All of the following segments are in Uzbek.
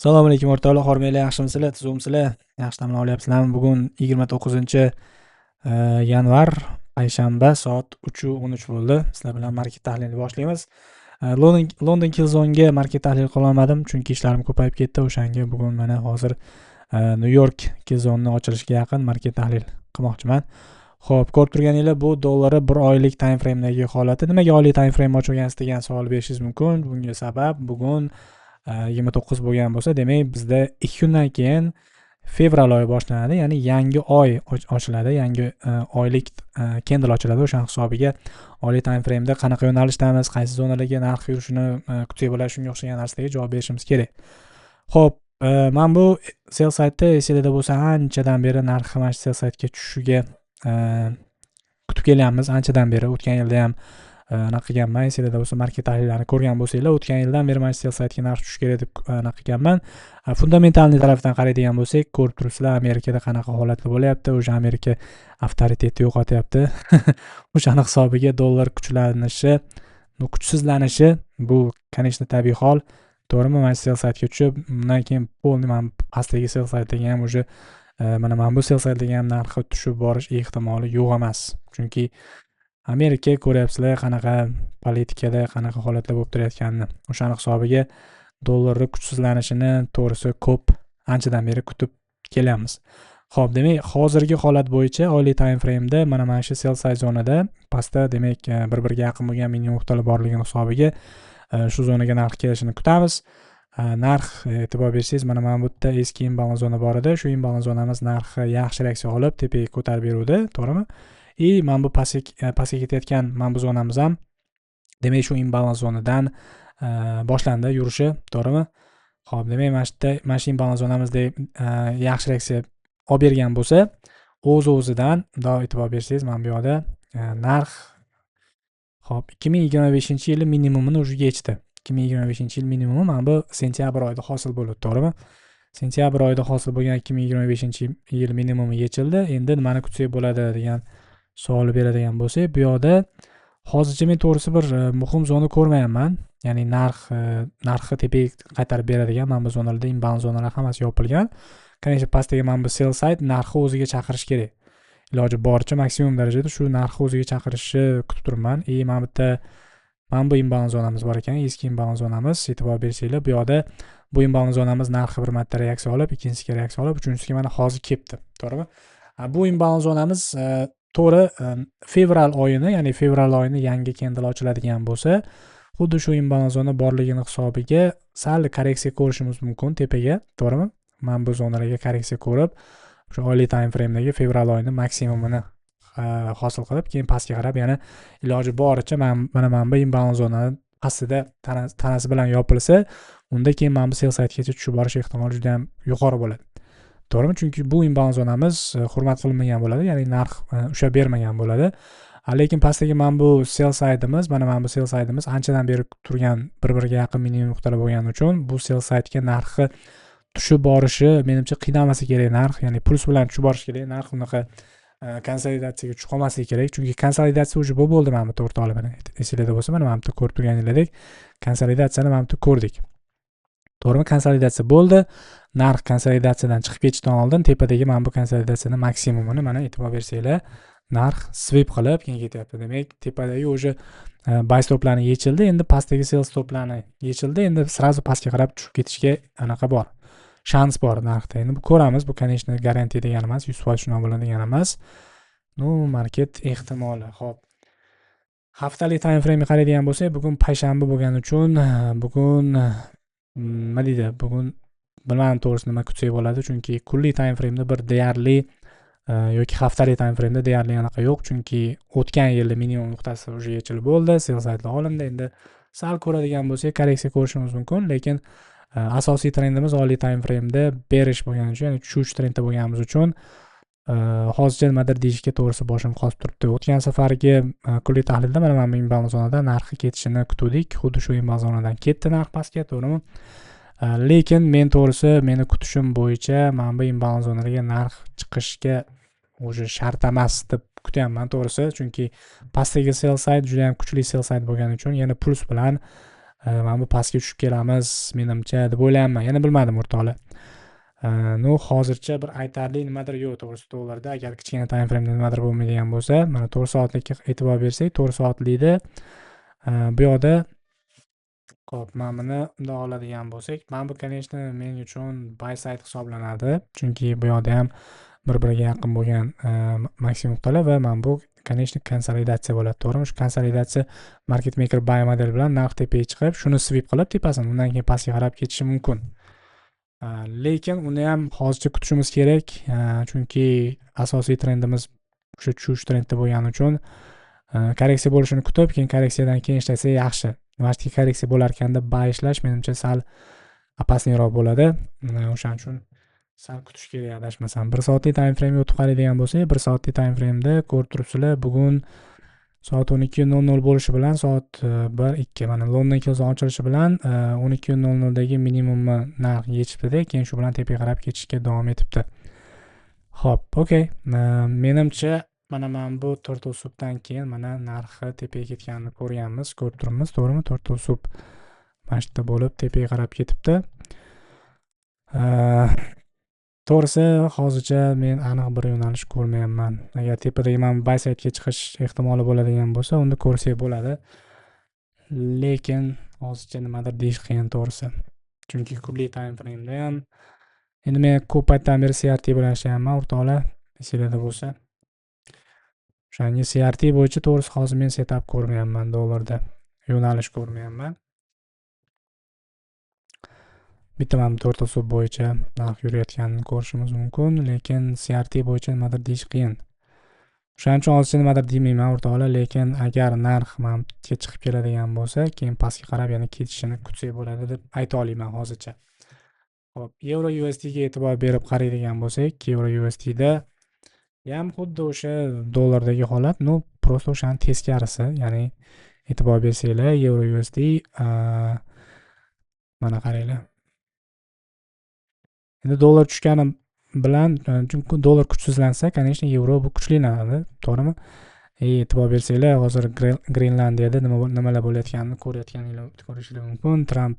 Assalomu alaykum, o'rtoqlar, hormanglar, yaxshimisizlar, tuzukmisizlar? Yaxshi dam olyapsizlarmi? Bugun 29 yanvar, payshanba, soat 3:13 bo'ldi. Sizlar bilan market tahlilini boshlaymiz. London Killzone'ga market tahlil qila olmadim, chunki ishlarim ko'payib ketdi. O'shanga bugun mana hozir New York Killzone'ni ochilishiga yaqin market tahlil qilmoqchiman. Xo'p, ko'rib turganinglar, bu dollari bir oylik time frame'dagi holati. Nimaga oylik time frame ochilgansiz degan savol berishingiz mumkin. Bunga sabab bugun 29 bo'lgan bo'lsa, demak, bizda 2 kundan keyin fevral oyi boshlanadi, ya'ni yangi oy ochiladi, yangi oylik candle ochiladi. O'sha hisobiga oylik time frame'da qanaqa yo'nalishdamiz, qaysi zonalarga narx yurishini kutsak bo'ladi, shunga o'xshagan narsalarga javob berishimiz kerak. Xo'p, mana bu sell side'da, esinglarda bo'lsa, anchadan beri narxi mana shu sell side'ga tushishiga kutib kelyapmiz, anchadan beri. O'tgan yilda ham anaqa qilganman, esinglarda bo'lsa, market tahlillarini ko'rgan bo'lsanglar, o'tgan yildan beri mana shu sell side'ga narx tushishi kerak deb anaqa qilganman. Фундаментальный tarafdan qaraydigan bo'lsak, ko'rib turibsizlar, Amerikada qanaqa holatlar bo'lyapti, o'sha Amerika avtoritetni yo'qotyapti. O'shani hisobiga dollar kuchlanishi, kuchsizlanishi bu, конечно, tabiiy hol. To'g'rimi? Mana shu sell side'ga tushib, undan keyin полный mana pastdagi sell side'dagi ham, уже mana bu sell side'dagi ham narxi tushib borish ehtimoli yo'q emas. Chunki Amerika, ko'ryapsizlar, qanaqa politikada qanaqa holatlar bo'lib turayotganini. O'shani hisobiga dollarni kuchsizlanishini, to'g'risi, ko'p anchadan beri kutib kelyapmiz. Xo'p, demak, hozirgi holat bo'yicha oylik time frame'da mana shu sell side zonada pastda, demak, bir-biriga yaqin bo'lgan minimum nuqtalar borligini hisobiga shu zonaga narx kelishini kutamiz. Narx, e'tibor bersangiz, mana bu yerda eski imbalance zona bor edi. Shu imbalance zonamiz narxi yaxshi reaksiya olib, tepaga ko'tarib beruvdi, to'g'rimi? И mana bu pastga ketayotgan mana bu zonamiz ham, demak, shu imbalance zonadan boshlandi yurishi, to'g'rimi? Xo'p, demak, mana shu yerda, mana shu imbalance zonamizda yaxshi reaksiya olib bergan bo'lsa, o'z o'zidan mundoq e'tibor bersangiz, mana bu yoqda narx, xo'p, 2025 yili minimumini уже yechdi. 2025 yil minimumi mana bu sentyabr oyida hosil bo'ldi, to'g'rimi? Sentyabr oyida hosil bo'lgan 2025 yil minimumi yechildi. Endi nimani kutsak bo'ladi degan savol beradigan bo'lsak, bu yoqda hozircha men, to'g'risi, bir muhim zona ko'rmayapman. Ya'ni narxi tepaga qaytarib beradigan mana bu zonalarda imbalance zonalar hammasi yopilgan. Конечно, pastdagi mana bu sell side narxi o'ziga chaqirish kerak. Iloji boricha, maksimum darajada shu narxi o'ziga chaqirishni kutib turibman. И mana bu yerda mana bu imbalance zonamiz bor ekan, eski imbalance zonamiz. E'tibor bersanglar, bu yoqda bu imbalance zonamiz narxi bir marta reaksiya olib, ikkinchisiga reaksiya olib, uchinchisiga mana hozir kelibdi, to'g'rimi? Bu imbalance zonamiz, to'g'ri, fevral oyini, ya'ni fevral oyini yangi candle ochiladigan bo'lsa, xuddi shu imbalance zona borligini hisobiga sal korreksiya ko'rishimiz mumkin tepaga, to'g'rimi? Mana bu zonalarga korreksiya ko'rib, o'sha oylik time frame'dagi fevral oyini maksimumini hosil qilib, keyin pastga qarab yana iloji boricha mana bu imbalance zonani pastida tanasi bilan yopilsa, unda keyin mana bu sell sidegacha tushib borish ehtimoli juda ham yuqori bo'ladi. To'g'rimi? Chunki bu imbalance zonamiz hurmat qilinmagan bo'ladi, ya'ni narx ushlab bermagan bo'ladi. Lekin pastdagi mana bu sell side'imiz, mana bu sell side'imiz anchadan beri turgan bir-biriga yaqin minimum nuqtalar bo'lgani uchun bu sell side'ga narxi tushib borishi menimcha qiynalmasa kerak narx, ya'ni plyus bilan tushib borishi kerak narx, unaqa konsolidatsiyaga tushib qolmasligi kerak. Chunki konsolidatsiya уже bo'ldi mana bu o'rtoqlar, mana esinglarda bo'lsa, mana bu yerda ko'rib turganingizdek, konsolidatsiyani mana bu yerda ko'rdik. To'g'rimi? Konsolidatsiya bo'ldi. Narx konsolidatsiyadan chiqib ketishdan oldin tepadagi mana bu konsolidatsiyani maksimumini, mana, e'tibor bersanglar, narx sweep qilib keyin ketyapti. Demak, tepadagi уже buy stoplarni yechildi, endi pastdagi sell stoplarni yechildi, endi сразу pastga qarab tushib ketishga anaqa bor, shans bor narxda. Endi bu ko'ramiz, bu, конечно, garantiya degani emas, 100% shunaqa bo'ladi degani emas, ну, market ehtimoli. Ho'p, haftalik time frame'ga qaraydigan bo'lsak, bugun payshanba bo'lgani uchun bugun nima deydi, bugun bilmadim, to'g'risi, nima kutsak bo'ladi, chunki kunlik time frame'da bir deyarli yoki haftalik time frame'da deyarli anaqa yo'q, chunki o'tgan yilda minimum nuqtasi уже yechilib bo'ldi, sell sidelar olindi. Endi sal ko'radigan bo'lsak, korreksiya ko'rishimiz mumkin, lekin asosiy trendimiz oylik time frame'da bearish bo'lgani uchun, ya'ni tushuvchi trendda bo'lganimiz uchun hozircha nimadir deyishga, to'g'risi, boshim qotib turibdi. O'tgan safargi kunlik tahlilda mana bu imbalance zonadan narxi ketishini kutuvdik, xuddi shu imbalance zonadan ketdi narx pastga, to'g'rimi? Lekin men, to'g'risi, meni kutishim bo'yicha mana bu imbalance zonalarga narx chiqishga уже shart emas deb kutyapman, to'g'risi, chunki pastdagi sell side juda yam kuchli sell side bo'lgani uchun yana plyus bilan Mana bu pastga tushib kelamiz menimcha deb o'ylayapman. Yana bilmadim, o'rtoqlar. Ну, hozircha bir aytarli nimadir yo'q to'g'risi dollarda. Agar kichkina time frame'da nimadir bo'lmaydigan bo'lsa, mana 4 soatlikka e'tibor bersak, 4 soatlikda bu yoqda. Xo'p, mana buni bundoq oladigan bo'lsak, mana bu, конечно, men uchun buy side hisoblanadi. Chunki bu yoqda ham bir-biriga yaqin bo'lgan maksimum nuqtalar va mana bu, конечно, konsolidatsiya bo'ladi, to'g'rimi? Shu konsolidatsiya market maker buy model bilan narx tepaga chiqib, shuni sweep qilib tepasini, undan keyin pastga qarab ketishi mumkin. Lekin uni ham hozircha kutishimiz kerak, chunki asosiy trendimiz o'sha tushish trendda bo'lgani uchun korreksiya bo'lishini kutib, keyin korreksiyadan keyin ishlasak yaxshi. Mana shu korreksiya bo'lar ekanda buy ishlash menimcha sal опасный roq bo'ladi. O'shaning uchun sal kutish kerak adashmasam. 1 soatlik time frame o'tib qaraydigan bo'lsak, 1 soatlik time frame'da ko'rib turibsizlar, bugun soat 12:00 bo'lishi bilan soat 1, 2, mana London close ochilishi bilan 12:00 dagi minimumni narx yechibdi-da, keyin shu bilan tepaga qarab ketishga davom etibdi. Xo'p, okey. Menimcha mana bu turtle soupdan keyin mana narxi tepaga ketganini ko'rganmiz, ko'rib turibmiz, to'g'rimi? Turtle soup mana shu yerda bo'lib tepaga qarab ketibdi. To'g'risi hozircha men aniq bir yo'nalish ko'rmayapman. Agar tepadagi mana buy side'ga chiqish ehtimoli bo'ladigan bo'lsa, unda ko'rsak bo'ladi. Lekin hozircha nimadir deyish qiyin to'g'risi. Chunki kunlik time frame'da ham endi men ko'p paytdan beri CRT bilan ishlayapman, o'rtoqlar, esinglarda bo'lsa. O'shanga CRT bo'yicha to'g'risi hozir men setup ko'rmayapman dollarda. Yo'nalish ko'rmayapman. Bitta mana bu turtle soup bo'yicha narx yurayotganini ko'rishimiz mumkin, lekin CRT bo'yicha nimadir deyish qiyin. O'shaning uchun hozircha nimadir demayman, o'rtoqlar, lekin agar narx mana bu yerga chiqib keladigan bo'lsa, keyin pastga qarab yana ketishini kutsak bo'ladi deb ayta olaman hozircha. Xo'p, Euro USD ga e'tibor berib qaraydigan bo'lsak, Euro USD da ham xuddi o'sha dollardagi holat, ну, просто o'shani teskarisi, ya'ni e'tibor bersanglar, Euro USD, mana qaranglar. Endi dollar tushgani bilan, chunki dollar kuchsizlansa, конечно, yevro bu kuchlilanadi, to'g'rimi? E'tibor bersanglar, hozir Grenlandiyada nimalar bo'layotganini ko'rishinglar mumkin. Tramp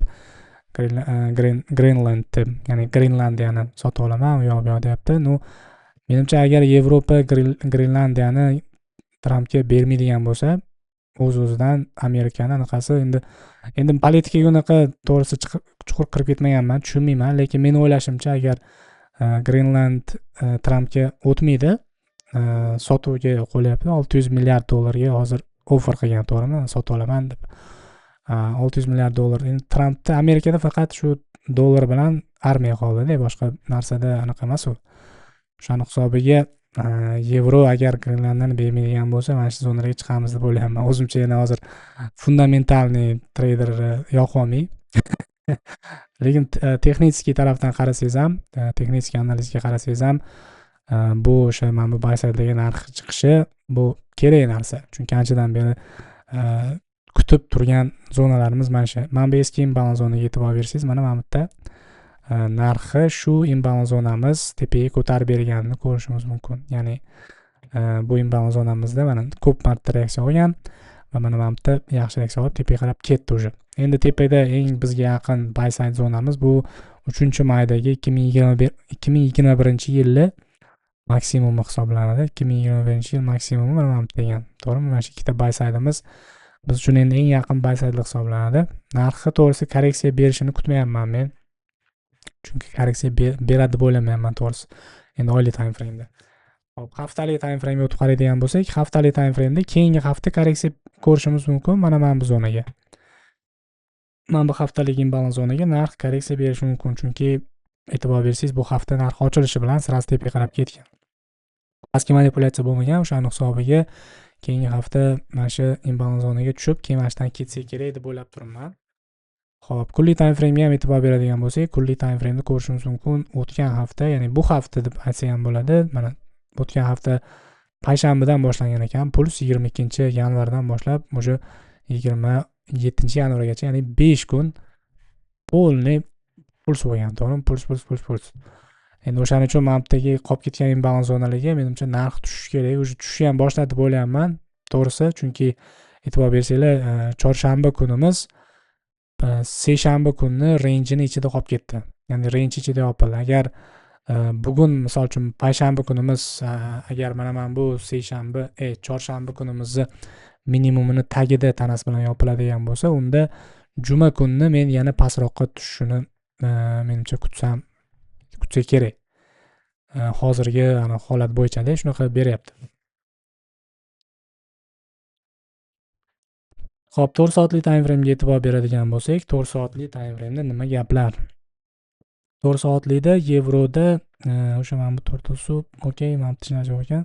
Grenlandni, ya'ni Grenlandiyani sotib olaman, u yoq bu yoq deyapti. Ну, menimcha agar Yevropa Grenlandiyani Trampga bermaydigan bo'lsa, o'z-o'zidan Amerikani anaqasi endi politikaga unaqa to'g'risi chuqur kirib ketmaganman, tushunmayman, lekin meni o'ylashimcha agar Grenland Trampga o'tmaydi, sotuvga qo'yyapti, 600 milliard dollarga hozir offer qilgan, to'g'rimi? Sotib olaman deb. 600 milliard dollar. Endi Trampda Amerikada faqat shu dollar bilan armiya qoldida, boshqa narsada anaqa emas u. O'shani hisobiga yevro agar Grenlanddan bermaydigan bo'lsa, mana shu zonalarga chiqamiz deb o'ylayapman. O'zimcha yana hozir fundamentalniy treyder yoqib olmay. Lekin texnik tarafdan qarasangiz ham, texnik analizga qarasangiz ham, bu o'sha mana bu buy side'dagi narx chiqishi bu kerak narsa. Chunki anchadan beri kutib turgan zonalarimiz mana shu. Mana bu eski imbalans zonaga e'tibor bersangiz, mana bu yerda narxi shu imbalans zonamiz tepaga ko'tarib berganini ko'rishimiz mumkin. Ya'ni bu imbalans zonamizda mana ko'p marta reaksiya olgan va mana bu yerda yaxshi reaksiya olib tepaga qarab ketdi уже. Endi tepada eng bizga yaqin buy side zonamiz bu 3-maydagi 2021-yilli maksimumi hisoblanadi. 2021-yil maksimumi mana bu degan. To'g'rimi? Mana shu ikkita buy side'imiz biz uchun endi eng yaqin buy side hisoblanadi. Narxi to'g'risi korreksiya berishini kutmayapman men. Chunki korreksiya beradi deb o'ylamayapman to'g'risi. Endi oylik time frame'da. Xo'p, haftalik time frame'ga o'tib qaraydigan bo'lsak, haftalik time frame'da keyingi hafta korreksiya ko'rishimiz mumkin mana bu zonaga. Mana bu haftalik imbalans zonaga narx korreksiya berishi mumkin, chunki e'tibor bersangiz bu hafta narx ochilishi bilan sirasi tepaga qarab ketgan. Pastki manipulyatsiya bo'lmagan, o'shaning hisobiga keyingi hafta mana shu imbalans zonaga tushib, keyin mana shundan ketsa kerak deb o'ylab turibman. Xo'p, kunlik time frame'ga ham e'tibor beradigan bo'lsak, kunlik time frame'ni ko'rishimiz mumkin. O'tgan hafta, ya'ni bu hafta deb aytsak ham bo'ladi. Mana o'tgan hafta payshanbadan boshlangan ekan, puls 22-yanvardan boshlab o'sha 27-yanvargacha, ya'ni 5 kun polni puls bo'lgan, to'g'rimi? Puls, puls, puls, puls. Endi o'shaning uchun mana bu yerdagi qolib ketgan imbalans zonalariga menimcha narx tushishi kerak. O'sha tushishni ham boshladi deb o'ylayapman, to'g'risi, chunki e'tibor bersanglar, chorshanba kunimiz Seshanba kuni range'ini ichida qolib ketdi. Ya'ni range ichida yopildi. Agar bugun misol uchun payshanba kunimiz, agar mana bu seshanba, chorshanba kunimizni minimumini tagida tanasi bilan yopiladigan bo'lsa, unda juma kunini men yana pastroqqa tushishini menimcha kutsa kerak. Hozirgi holat bo'yicha-da shunaqa beryapti. Xo'p, 4 soatlik time frame'ga e'tibor beradigan bo'lsak, 4 soatlik time frame'da nima gaplar? 4 soatlikda yevroda o'sha mana bu to'rtta sub, okey, mana bu narsa yo'q ekan.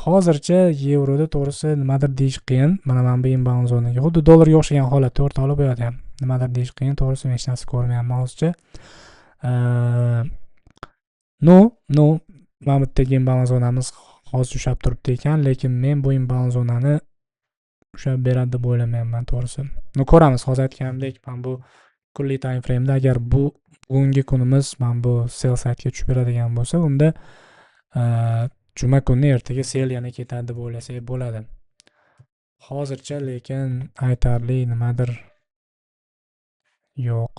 Hozircha yevroda to'g'risi nimadir deyish qiyin. Mana bu imbalans zonaga xuddi dollarga o'xshagan holat to'rt olib bu yoqda ham nimadir deyish qiyin, to'g'risi men hech narsa ko'rmayapman hozircha. No, mana bu yerdagi imbalans zonamiz hozir ushlab turibdi ekan, lekin men bu imbalans zonani ushlab beradi deb o'ylamayapman to'g'risi. No, ko'ramiz, hozir aytganimdek, mana bu kunlik time frame'da agar bu bugungi kunimiz mana bu sell side'ga tushib beradigan bo'lsa, unda juma kunni ertaga sell yana ketadi deb o'ylasak bo'ladi. Hozircha lekin aytarli nimadir yo'q.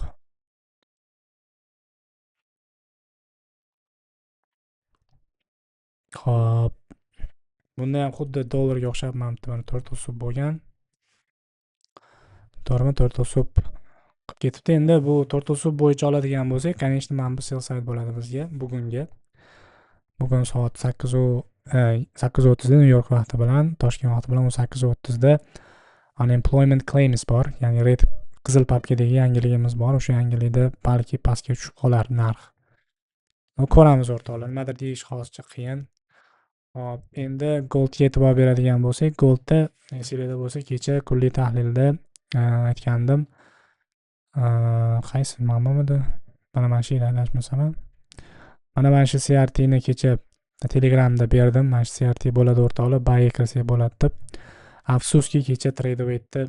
Xo'p, bunda ham xuddi dollarga o'xshab mana bu mana to'rtta sub bo'lgan. To'g'rimi? To'rtta sub qilib ketibdi. Endi bu to'rtta sub bo'yicha oladigan bo'lsak, конечно, mana bu sell side bo'ladi bizga bugungi. Bugun soat sakkiz o'ttizda New York vaqti bilan, Toshkent vaqti bilan o'n sakkiz o'ttizda unemployment claims bor, ya'ni red qizil papkadagi yangiligimiz bor. O'sha yangilikda balki pastga tushib qolar narx. Ko'ramiz o'rtoqlar, nimadir deyish hozircha qiyin. Xo'p, endi goldga e'tibor beradigan bo'lsak, goldda esinglarda bo'lsa, kecha kunlik tahlilda aytgandim. Qaysi ma'momidi? Mana shu yerda adashmasam. Mana shu C R T ni kecha Telegramda berdim. Mana shu CRT bo'ladi o'rtoqlar, buyga kirsak bo'ladi deb. Afsuski kecha Tradewave'da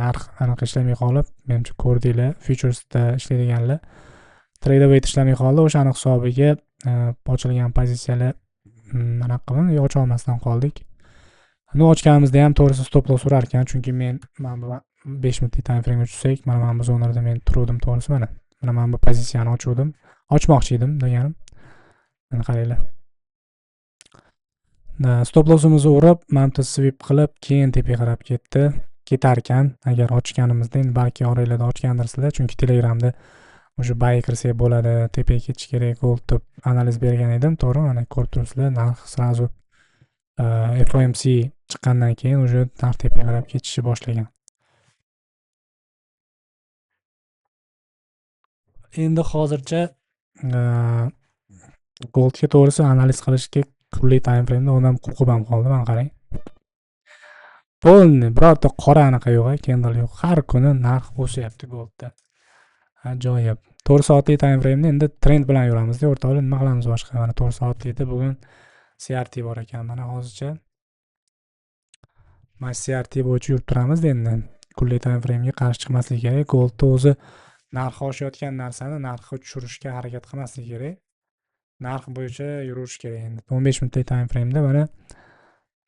narx aniq ishlamay qolib, menimcha ko'rdinglar, futuresda ishlaydiganlar Tradewave ishlamay qoldi. O'shani hisobiga ochilgan pozitsiyalar anaqa qilib, yo'q, ocha olmasdan qoldik. Uni ochganimizda ham to'g'risi stop loss urar ekan, chunki men mana bu 5 minutlik time frame'ga tushsak, mana bu zonalarda men turuvdim to'g'risi, mana. Mana bu pozitsiyani ochuvdim. Ochmoqchi edim deganim. Mana qaranglar. Stop lossimizni urib, mana bu sweep qilib, keyin tepaga qarab ketdi. Ketar ekan, agar ochganimizda, endi balki oranglarda ochgandirsizlar, chunki Telegramda o'sha buy kirsak bo'ladi, tepaga ketish kerak, gold deb analiz bergan edim, to'g'ri, mana ko'rib turibsizlar, narx sразу FOMC chiqqandan keyin уже narx tepaga qarab ketishni boshlagan. Endi hozircha goldga to'g'risi analiz qilishga kunlik time frame'da odam qo'rqib ham qoldi, mana qarang. Polni birorta qora anaqa yo'q, candle yo'q. Har kuni narx o'syapti goldda. Ajoyib. 4 soatlik time frame'da endi trend bilan yuramiz-da, o'rtoqlar, nima qilamiz boshqa? Mana 4 soatlikda bugun CRT bor ekan. Mana hozircha mana CRT bo'yicha yurib turamiz endi. Kunlik time frame'ga qarshi chiqmaslik kerak. Goldda o'zi narxi oshayotgan narsani narxi tushirishga harakat qilmaslik kerak. Narx bo'yicha yurish kerak endi. 15 minutlik time frame'da mana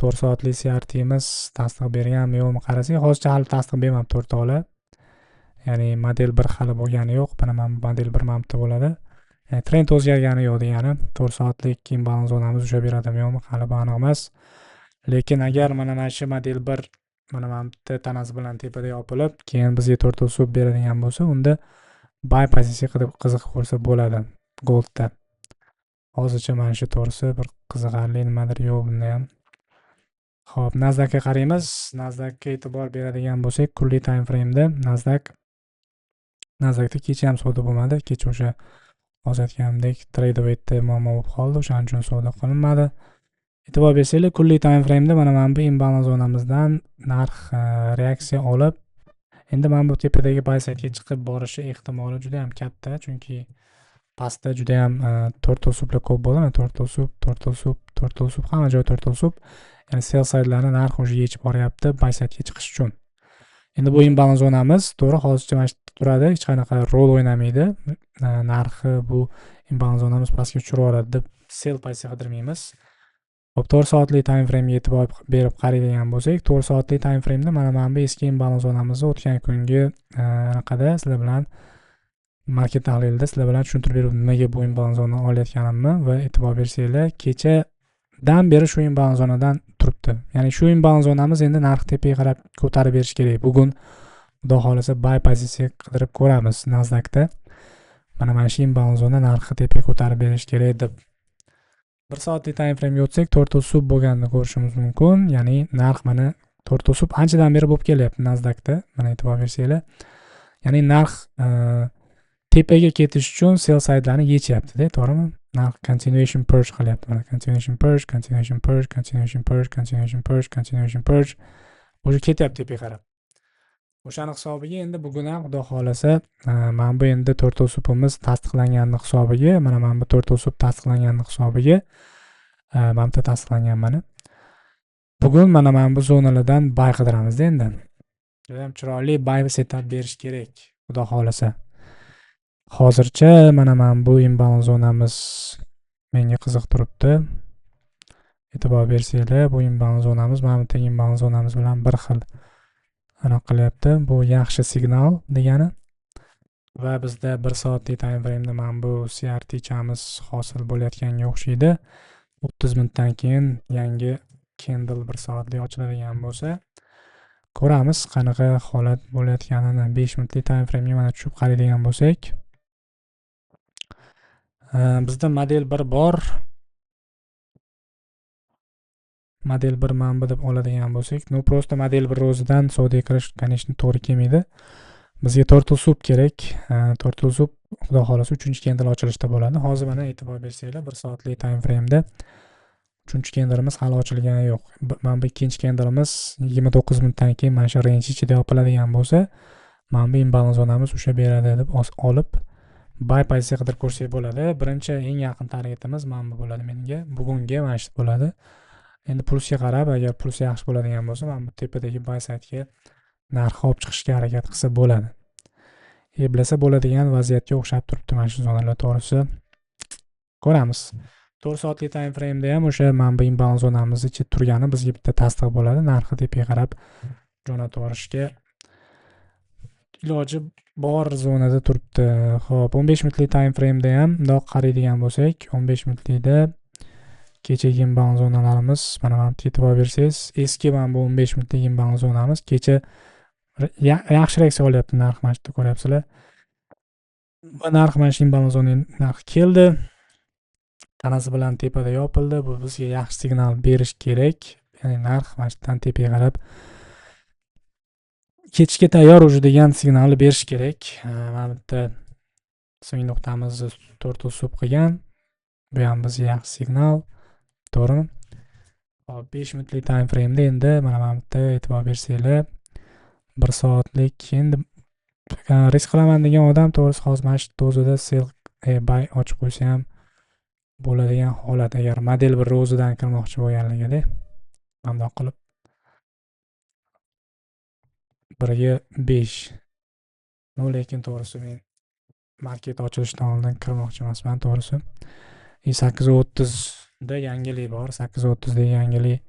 4 soatlik CRT'miz tasdiq berganmi yo'qmi qarasak, hozircha hali tasdiq bermabdi o'rtoqlar. Ya'ni model 1 hali bo'lgani yo'q. Mana bu model 1 mana bu bo'ladi. Ya'ni trend o'zgargani yo'q degani. 4 soatlik imbalans zonamiz ushlab beradimi yo'qmi hali bu aniq emas. Lekin agar mana shu model 1 mana bu yerda tanasi bilan tepada yopilib, keyin bizga to'rtta sub beradigan bo'lsa, unda buy pozitsiya qilib qiziq ko'rsa bo'ladi goldda. Hozircha mana shu to'g'risi bir qiziqarli nimadir yo'q bunda ham. Xo'p, Nasdaqga qaraymiz. Nasdaqga e'tibor beradigan bo'lsak, kunlik time frame'da Nasdaqda kecha ham savdo bo'lmadi. Kecha o'sha hozir aytganimdek Tradewave'da muammo bo'lib qoldi, o'shaning uchun savdo qilinmadi. E'tibor bersanglar, kunlik time frame'da mana bu imbalans zonamizdan narx reaksiya olib, endi mana bu tepadagi buy side'ga chiqib borishi ehtimoli juda ham katta, chunki pastda juda ham to'rtta sublar ko'p bo'ldi. Mana to'rtta sub, to'rtta sub, to'rtta sub, hamma joy to'rtta sub. Ya'ni sell side'larni narx o'sha yechib boryapti buy side'ga chiqish uchun. Endi bu imbalans zonamiz to'g'ri hozircha mana shu yerda turadi, hech qanaqa rol o'ynamaydi. Narxi bu imbalans zonamiz pastga tushirib yuboradi deb sell pozitsiya qidirmaymiz. Xo'p, 4 soatlik time frame'ga e'tibor berib qaraydigan bo'lsak, 4 soatlik time frame'da mana bu eski imbalans zonamizni o'tgan kungi anaqada sizlar bilan market tahlilida sizlar bilan tushuntirib berib nimaga bu imbalans zonani olayotganimni va e'tibor bersanglar, kechadan beri shu imbalans zonadan turibdi. Ya'ni shu imbalans zonamiz endi narx tepaga qarab ko'tarib berish kerak. Bugun Xudo xohlasa buy pozitsiya qidirib ko'ramiz Nasdaqda. Mana shu imbalans zona narxi tepaga ko'tarib berish kerak deb. 1 soatlik time frame'ga o'tsak, turtle soup bo'lganini ko'rishimiz mumkin. Ya'ni narx mana turtle soup anchadan beri bo'lib kelyapti Nasdaqda. Mana e'tibor bersanglar. Ya'ni narx tepaga ketish uchun sell side'larni yechyapti-da, to'g'rimi? Narx continuation purge qilyapti. Mana continuation purge, continuation purge, continuation purge, continuation purge, continuation purge. O'sha ketyapti tepaga qarab. O'shani hisobiga endi bugun ham Xudo xohlasa, mana bu endi turtle soup'imiz tasdiqlanganini hisobiga, mana bu turtle soup tasdiqlanganini hisobiga, mana bu tasdiqlangan mana. Bugun mana bu zonalardan buy qidiramiz endi. Juda ham chiroyli buy setup berish kerak, Xudo xohlasa. Hozircha mana bu imbalans zonamiz menga qiziq turibdi. E'tibor bersanglar, bu imbalans zonamiz mana bu tagi imbalans zonamiz bilan bir xil aniq qilyapti. Bu yaxshi signal degani. Va bizda 1 soatlik time frame'da mana bu CRT chamiz hosil bo'layotganga o'xshaydi. 30 minutdan keyin yangi candle 1 soatlik ochiladigan bo'lsa, ko'ramiz qanaqa holat bo'layotganini. 5 minutlik time frame'ga mana tushib qaraydigan bo'lsak, bizda model 1 bor. Model 1 mana bu deb oladigan bo'lsak, no просто model 1 o'zidan savdoga kirish, конечно, to'g'ri kelmaydi. Bizga turtle soup kerak. Turtle soup Xudo xohlasa 3-candle ochilishda bo'ladi. Hozir mana e'tibor bersanglar, 1 soatlik time frame'da 3-candleimiz hali ochilgani yo'q. Mana bu ikkinchi candleimiz 29 minutdan keyin mana shu range ichida yopiladigan bo'lsa, mana bu imbalans zonamiz o'sha beradi deb olib buy pozitsiya qidirib ko'rsak bo'ladi. Birinchi eng yaqin targetimiz mana bu bo'ladi menga. Bugungi mana shu bo'ladi. Endi pulsga qarab, agar puls yaxshi bo'ladigan bo'lsa, mana bu tepadagi buy side'ga narxi olib chiqishga harakat qilsa bo'ladi. Eplasa bo'ladigan vaziyatga o'xshab turibdi mana shu zonalar to'g'risi. Ko'ramiz. 4 soatlik time frame'da ham o'sha mana bu imbalans zonamiz ichida turgani bizga bitta tasdiq bo'ladi. Narxi tepaga qarab jo'natib yuborishga iloji bor zonada turibdi. Xo'p, 15 minutlik time frame'da ham bundoq qaraydigan bo'lsak, 15 minutlikda kechagi imbalans zonalarimiz mana bu yerga e'tibor bersangiz, eski mana bu 15 minutlik imbalans zonamiz kecha yaxshi reaksiya olyapti narx, mana shu yerda ko'ryapsizlar. Va narx mana shu imbalans zonaning narxi keldi. Tanasi bilan tepada yopildi. Bu bizga yaxshi signal berish kerak. Ya'ni narx mana shu yerdan tepaga qarab ketishga tayyor уже degan signalni berish kerak. Mana bu yerda swing nuqtamizni turtle soup qilgan. Bu ham bizga yaxshi signal. To'g'rimi? Hop, 5 minutlik time frame'da endi mana bu yerda e'tibor bersanglar, 1 soatlik endi risk qilaman degan odam to'g'risi hozir mana shu dozada sell buy ochib qo'ysa ham bo'ladigan holat, agar model 1 o'zidan kirmoqchi bo'lganligida bundoq qilib 1ga 5. No, lekin to'g'risi men market ochilishidan oldin kirmoqchi emasman to'g'risi. 8:30da yangilik bor. 8:30da yangilik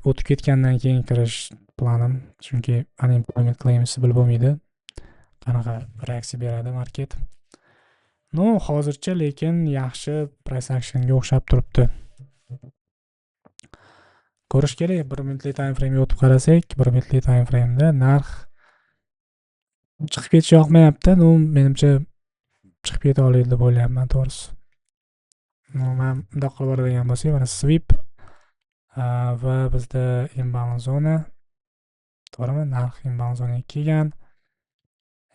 o'tib ketgandan keyin kirish planim, chunki unemployment claims'i bilib bo'lmaydi qanaqa reaksiya beradi market. No, hozircha lekin yaxshi price actionga o'xshab turibdi. Ko'rish kerak, 1 minutlik time frame'ga o'tib qarasak, 1 minutlik time frame'da narx chiqib ketishi yoqmayapti. No, menimcha chiqib keta oladi deb o'ylayapman to'g'risi. No, men bundoq qilib boradigan bo'lsak, mana sweep va bizda imbalance zona, to'g'rimi? Narx imbalance zonaga kelgan.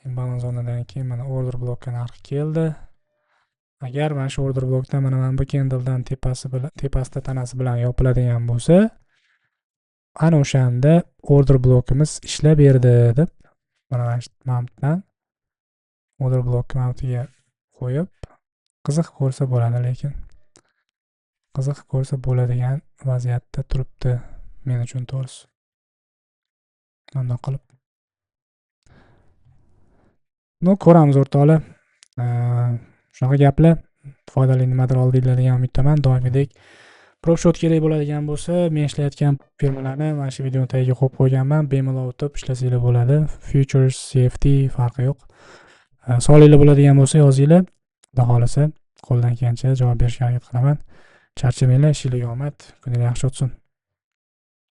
Imbalance zonadan keyin mana order blockka narx keldi. Agar mana shu order blockdan mana bu candledan tepasida tanasi bilan yopiladigan bo'lsa, ana o'shanda order blockimiz ishlab berdi deb mana shu yerdan order blockni mana bu yerga qo'yib qiziq ko'rsa bo'ladi, lekin qiziq ko'rsa bo'ladigan vaziyatda turibdi men uchun to'g'risi. Bundoq qilib. No, ko'ramiz o'rtoqlar. Shunaqa gaplar. Foydali nimadir oldinglar degan umiddaman. Doimgidek Prop счёт kerak bo'ladigan bo'lsa, men ishlayotgan firmalarni mana shu videoni tagiga qo'yib qo'yganman. Bemalol o'tib ishlasanglar bo'ladi. Futures, CFD, farqi yo'q. Savolinglar bo'ladigan bo'lsa, yozinglar. Xudo xohlasa, qo'ldan kelgancha javob berishga harakat qilaman. Charchamanglar, ishinglarga omad, kuninglar yaxshi o'tsin.